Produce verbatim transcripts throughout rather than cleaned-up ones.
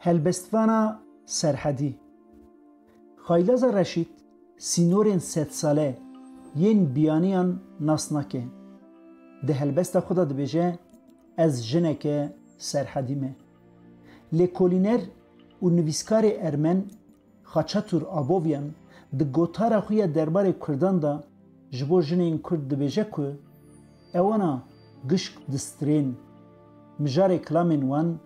Helbestvana Serhedî. Xaylaza Reşîd sînorên sedsale yên biyaniyan nas nake. Di helbesta xwe de dibêje, Ez jineke serhedî me. Lêkolîner û nivîskarê ermen Xaçatûr Abovyan di gotara xwe ya derbarê Kurdan de ji bo jinên Kurd dibêje ku ewana gişk distirên. Mijarê kilamên wan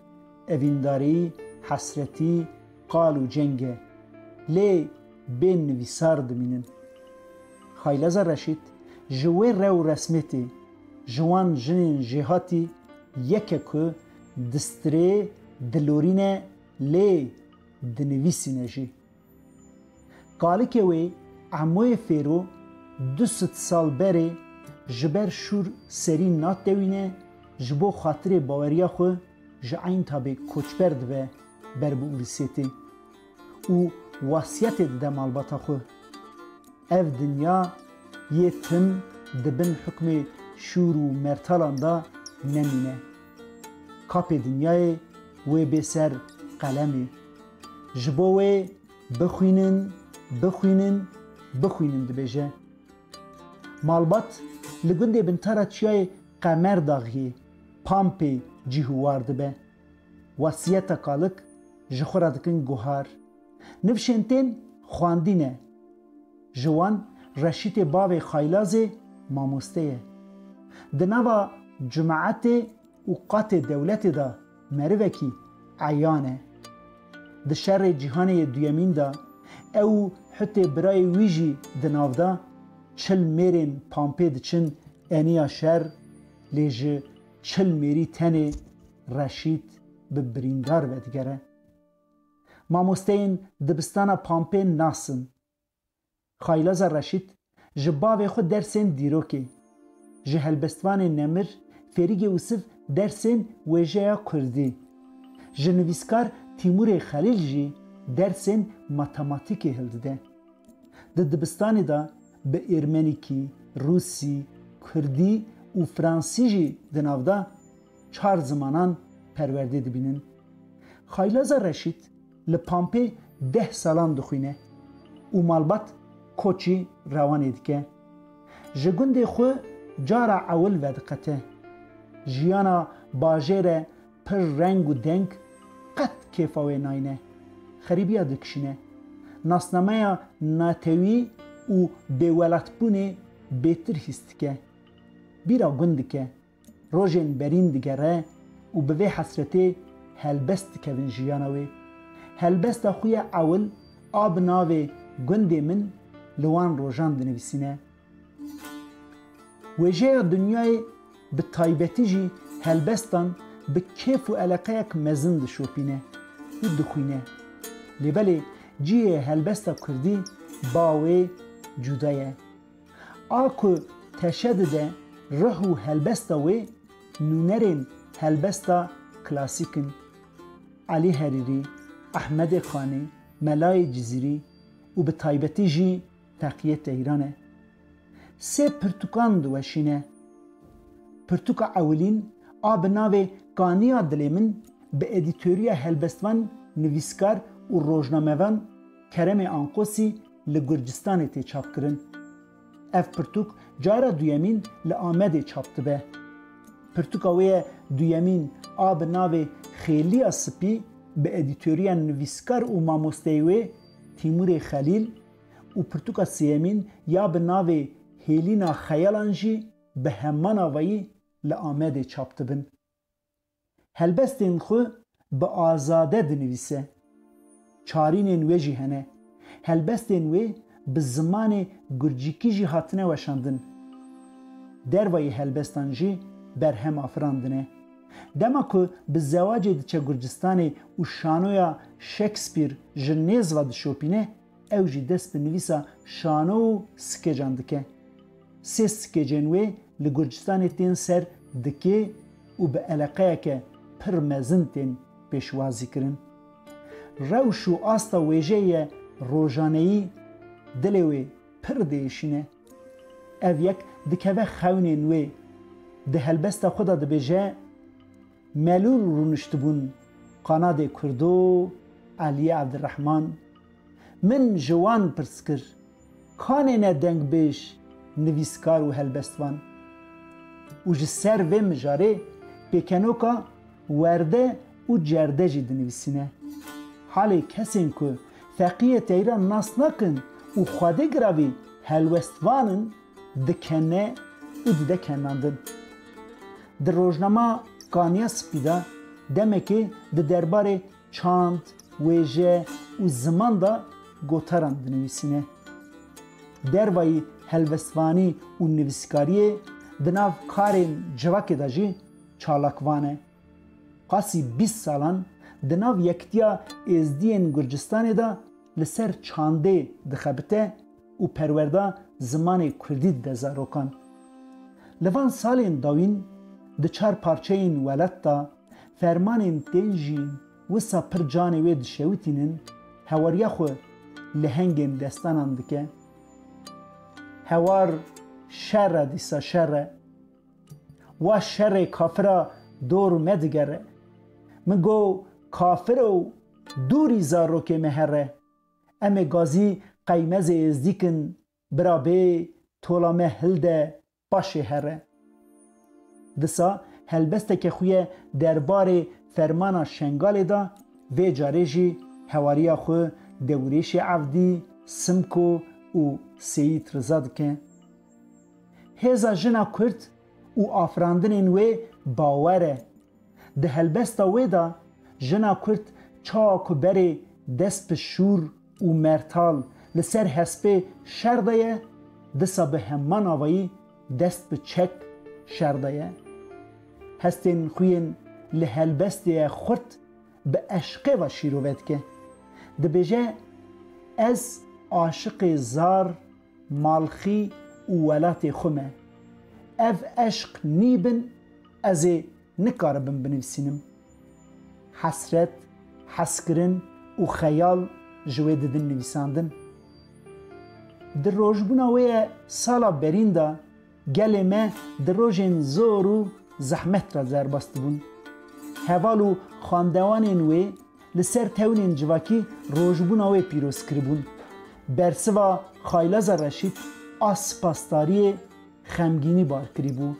evîndarî, hesretî, qal û ceng e. Lê bê nivîsar dimînin. Xaylaza Reşîd ji wê rew resmê tê, ji wan jinên jêhatî yek e ku distirê, dilorîne, lê dinivîsîne jî. Kalikê wê Emoyê Fêro du sed sal berê ji ber şûr serî natewîne, ji bo xatirê baweriya xwe ji Eyntabê koçber dibe ber bi Ûrisêtê û wasiyetê dide malbata xwe. Ev dinya yê tim di bin hukmê şûr û mertalan de nemîne. Kapê dinyayê wê bê ser qelemê. Ji bo wê bixwînin, bixwînin, bixwînin dibêje. Malbat li gundê Bintara Çiyayê Qemer Daxiyê, Pampê cih û war dibe. Wasiyeta kalik ji xwe re dikin guhar. Nifşên tên xwendî ne. Ji wan Reşîtê bavê Xaylazê mamoste ye. Di nava cimaetê û qatê dewletê de merivekî eyan e. Di şerê cîhanê yê duyemîn de ew û hitê birayê wî jî di nav de, çil mêrên Pampê diçin eniya şer, lê ji çil mêrî tenê Reşîd bi birîndar vedigere. Mamosteyên dibistana Pampê nas in. Xaylaza Reşîd ji bavê xwe dersên dîrokê, ji helbestvanê Nemir Fêrîgê Ûsiv dersên wêjeya kurdî, ji nivîskar Tîmûrê Xelîl jî dersên matematîkê hildide. Di dibistanê de bi êrmenîkî, rûsî, kurdî û fransî jî di nav de çar zimanan perwerdê dibînin. Xaylaza Reşîd li Pampê deh salan dixwîne û malbat koçî Rewanê dike. Ji gundê xwe cara ewil vediqete. Jiyana bajêr e pir reng û deng qet kêfa wê nayne. Xerîbiya dikişîne. Nasnameya natewî û bêwelatbûnê bêtir hîs dike. Bîra gund dike. Rojên berîn digere û bi vê hesretê helbest dikevin jiyana wê. Helbesta xwe ya ewil a bi navê Gundê Min li wan rojan dinivîsîne. Wêjeya dinyayê bi taybetî jî helbestan bi kêf û eleqeyek mezin dişopîne û dixwîne. Lê belê cihê helbesta kurdî ba wê cuda ye. A ku teşe dide rih û helbesta wê nûnerên helbesta klasîk in. Elî Herîrî, Ehmedê Xanî, Melayê Cizîrî û bi taybetî jî Teqiyê Teyran e. Sê pirtûkan diweşîne. Pirtûka ewilîn a bi navê Kaniya Dilê Min bi edîtoriya helbestvan, nivîskar û rojnamevan Keremê Anqosî li Gurcistanê tê çapkirin. Ev pirtûk cara duyemîn li Amedê çap dibe. Pirtûka wê ye duyemîn a bi navê Xêliya Spî bi edîtoriya nivîskar û mamosteyê wê Tîmûrê Xelîl û pirtûka sêyemîn ya bi navê Hêlîna Xeyalan jî bi heman avayî li Amedê çap dibin. Helbestên xwe bi azade dinivîse. Çarînên wê jî hene. Helbestên wê bi zimanê gurcîkî jî hatine weşandin. Dervayî helbestan jî berhem afirandine. Dema ku bi zewacê diçe Gurcistanê û şanoya Shakespeare ji nêz ve dişopîne, ew jî dest bi nivîsa şano û skecan dike. Sê skecên wê li Gurcistanê tên ser dikê û bi eleqeyeke pir mezin tên pêşwazîkirin. Rewş û asta wêjeyê ye rojaneyî dilê wê pir diêşîne. Ev yek dikeve xewnên wê. Di helbesta xwe de dibêje, Melûl rûniştibûn, Qanadê Kurdo, Eliyê Evdirehman. Min ji wan pirs kir, kanê ne dengbêj, nivîskar û helbestvan? Û ji ser vê mijarê pêkenoka werde û cerde jî dinivîsîne. Halê kesên ku feqiyê teyran nas nakin û Xwedê giravî helwestvan in, dikene û dide kenandin. Di rojnama Kaniya Spî de demekê di derbarê çand, wêje û ziman de gotaran dinivîsîne. Dervayî helbestvanî û nivîskariyê di nav karên civakê de jî çalakvan e. Qasî bîst salan di nav Yekitiya Êzdiyên Gurcistanê de li ser çandê dixebite û perwerda zimanê kurdî dide zarokan. Li van salên dawîn di çar parçeyên welat de fermanên tên jî wisa pir canê wê dişewitînin, hewariya xwe lehengên destanan dike. Hewar şer e, dîsa şer e. Wa şerê kafira dor medigere. Min got, kafiro, dûrî zarokê me here. Em ê gazî qeymezê êzdî kin, bira bê, tola me hilde, paşê here. Disa helbesteke xwe ye derbarê fermana Şengalê de, vê carê jî hewariya xwe Dewrêşê Evdî, Simko û Seyîd Riza dike. Hêza jina Kurd û afirandinên wê bawer e. Di helbesta wê de jina Kurd çawa ku berê dest bi şûr û mertal li ser hespê şer de ye, disa bi heman avayî dest bi çek şer de ye. Hestên xwe yên li helbestê ye xurt bi eşqê ve şîrove dike. Dibêje, ez aşiqê zar, malxî û welatê xwe me. Ev eşq nîbin, ez ê nikaribim binivîsînim. Hesret, hezkirin û xeyal ji wê didin nivîsandin. Di rojbûna wê ye sala berîn de gelê me di rojên zor û zehmet re derbas dibûn. Heval û xwendevanên wê li ser tewnên civakî rojbûna wê pîroz kiribûn. Bersiva Xaylaza Reşîd a spasdariyê xemgînî bar kirîbû.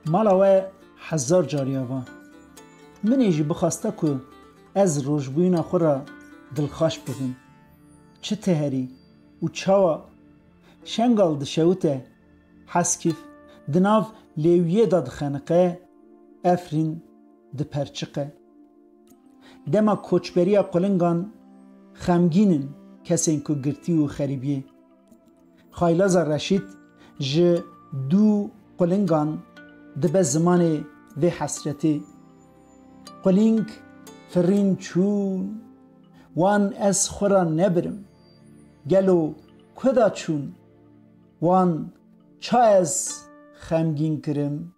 Mala we hezar carî ava. Min ê jî bixwesta ku ez rojbûyîna xwe re dilxweş bibim. Çi teherî û çawa? Şengal dişewite, Heskîf di nav lêwiyê de dixeniqe, Efrîn diperçiqe. Dema koçberiya qulingan xemgîn in kesên ku girtî û xerîbiyê. Xaylaza Reşîd ji dû qulingan dibe zimanê vê hesretê. Quling firîn çûn, wan ez xwe re nebirim. Gelo ku da çûn? Wan ça ez xemgîn kirim?